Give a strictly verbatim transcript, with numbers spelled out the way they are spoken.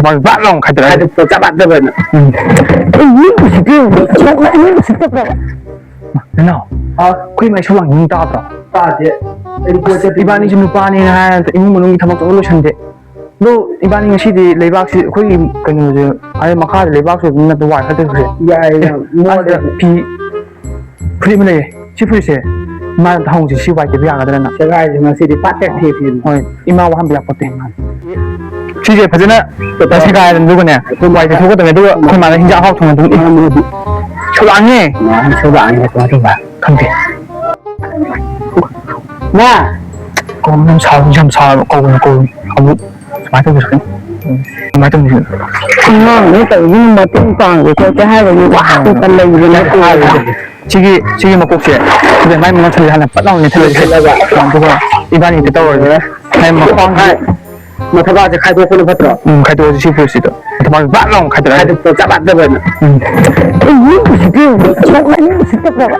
ꯃꯥ ꯕꯥꯠ ꯂꯥꯎ ꯈꯥꯏꯗꯣꯔꯛꯑꯦ꯫ ꯈꯥꯏꯗꯣꯛꯄ ꯆꯞ ꯃꯥꯟꯅꯕꯅ꯫ ꯎꯝ꯫ ꯑꯩ ꯃꯤ ꯎꯁꯤꯠꯇꯦ꯫ ꯁꯣꯛꯅ ꯑꯩ ꯃꯤ ꯎꯁꯤꯠꯇꯕ꯭ꯔꯕ? ꯅꯅꯥꯎ, ꯑꯥ? ꯑꯩꯈꯣꯏ ꯃꯥꯏ ꯁꯧ ꯂꯥꯡꯅꯤꯡ ꯇꯥꯗ꯭ꯔꯣ? ꯇꯥꯗꯦ꯫ ꯑꯩ ꯀꯣꯏ ꯆꯠꯄ ꯏꯕꯥꯅꯤꯁꯨ ꯅꯨꯄꯥꯅꯦꯅ ꯍꯥꯏꯔ ꯏꯃꯨꯡ ꯃꯅꯨꯡꯒꯤ ꯊꯕꯛ ꯂꯣꯏ ꯂꯣꯏꯁꯟꯗꯦ꯫ ꯑꯗꯣ ꯏꯕꯥꯅꯤ ꯉꯁꯤꯗꯤ ꯂꯩꯕꯥꯛꯁꯤ ꯑꯩꯈꯣꯏꯒꯤ ꯀꯩꯅꯣꯁꯦ, ꯑꯗꯩ ꯃꯈꯥꯗ ꯂꯩꯕꯥꯛꯁꯨ ꯑꯗꯨꯝ ꯅꯠꯇ ꯋꯥꯏ ꯈꯔ ꯇꯩꯔꯨꯁꯦ꯫ ꯌꯥꯏ, ꯌꯥꯏ꯫ ꯑꯁꯤꯗ ꯐꯤ ꯐꯨꯔꯤꯠ ꯑꯃ ꯂꯩꯌꯦ꯫ ꯁꯤ ꯐꯨꯔꯤꯠꯁꯦ ꯏꯃꯥꯗ ꯑꯝꯇ ꯍꯪꯉꯨꯁꯦ, ꯁꯤ ꯋꯥꯏ ꯇꯩꯕ ꯌꯥꯒꯗ꯭ꯔꯅ꯫ ꯁꯦꯒꯥꯏꯁꯦ ꯉꯁꯤꯗꯤ ꯄꯥꯛ ꯇꯦꯛ ꯊꯦꯛꯈꯤꯕꯅꯤ꯫ ꯍꯣꯏ, ꯏꯃꯥ ꯋꯥꯍꯟꯕ ꯌꯥꯄꯣꯠꯇꯦ꯫ ꯁꯤꯁꯦ ꯐꯖꯅ ꯁꯦꯒꯥꯏꯔꯅꯤ, ꯑꯗꯨꯒꯅꯦ ꯋꯥꯏ ꯇꯩꯊꯣꯛꯀꯗꯕꯅꯤ, ꯑꯗꯨꯒ ꯑꯩꯈꯣꯏ ꯃꯥꯅ ꯍꯤꯟꯖꯥꯡ ꯑꯍꯥꯎ ꯊꯣꯡꯉ ꯑꯗꯨꯝ ꯏ-, ꯁꯧ ꯂꯥꯡꯉꯦ꯫ ꯃꯥꯅ ꯁꯧ ꯂꯥꯡꯉꯦ, ꯀꯃꯥꯏꯅ ꯇꯧꯕ? ꯈꯪꯗꯦ꯫ ꯃꯥ! ꯀꯧꯕꯅꯤ, ꯌꯥꯝ ꯁꯥꯎꯕꯅꯤ, ꯌꯥꯝ ꯁꯥꯎꯕ ꯀꯧꯕꯅꯤ, ꯀꯧꯕꯅꯤ꯫ ꯑꯃꯨꯛ ꯁꯨꯃꯥꯏꯅ ꯇꯧꯕꯤꯔꯛꯀꯅꯤ꯫ ꯁꯨꯃꯥꯏꯅ ꯇꯧꯕꯤꯔꯛꯀꯅꯤ꯫ ꯑꯉꯥꯡꯅ ꯇꯧꯔꯤꯁꯤꯅ ꯃꯇꯦꯡ ꯄꯥꯡꯒꯦ ꯈꯣꯠꯀꯦ ꯍꯥꯏꯕꯒꯤ ꯋꯥ ꯑꯝꯇ ꯂꯩꯕ ꯅꯠꯇꯦ꯫ ꯁꯤꯒꯤ, ꯁꯤꯒꯤ ꯃꯀꯣꯛꯁꯦ, ꯁꯤꯗ ꯃꯥꯏ ꯃꯉꯛꯁꯤꯗ ꯍꯥꯟꯅ ꯄꯠ ꯂꯥꯎꯅ ꯅꯦꯠꯊꯠꯂꯁꯤ꯫ ꯑꯗꯨꯒ ꯏꯕꯥꯅꯤ ꯍꯦꯛꯇ ꯇꯧꯔꯁꯦ꯫ ꯃꯥꯏ ꯃꯈꯣꯡ ꯍꯥꯏ, ꯃꯊꯕꯥꯛꯁꯦ ꯈꯥꯏꯗꯣꯛꯄꯅ ꯐꯠꯇ꯭ꯔꯣ? ꯎꯝ, ꯈꯥꯏꯗꯣꯛꯑꯁꯤ ꯁꯤ ꯐꯨꯔꯤꯠꯁꯤꯗ꯫ ꯃꯊꯕꯥꯛꯁꯦ ꯄꯠ ꯂꯥꯎꯅ ꯈꯥꯏꯗꯣꯛꯑꯁꯤ꯫ ꯈꯥꯏꯗꯣꯛꯄ ꯆꯞ ꯃꯥꯟꯅꯕꯅ꯫ ꯎꯝ꯫ ꯑꯩ ꯃꯤ ꯎꯁꯤꯠꯇꯦ꯫ ꯁꯣꯛꯅ ꯑꯩ ꯃꯤ ꯎꯁꯤꯠꯇꯕ꯭ꯔꯕ?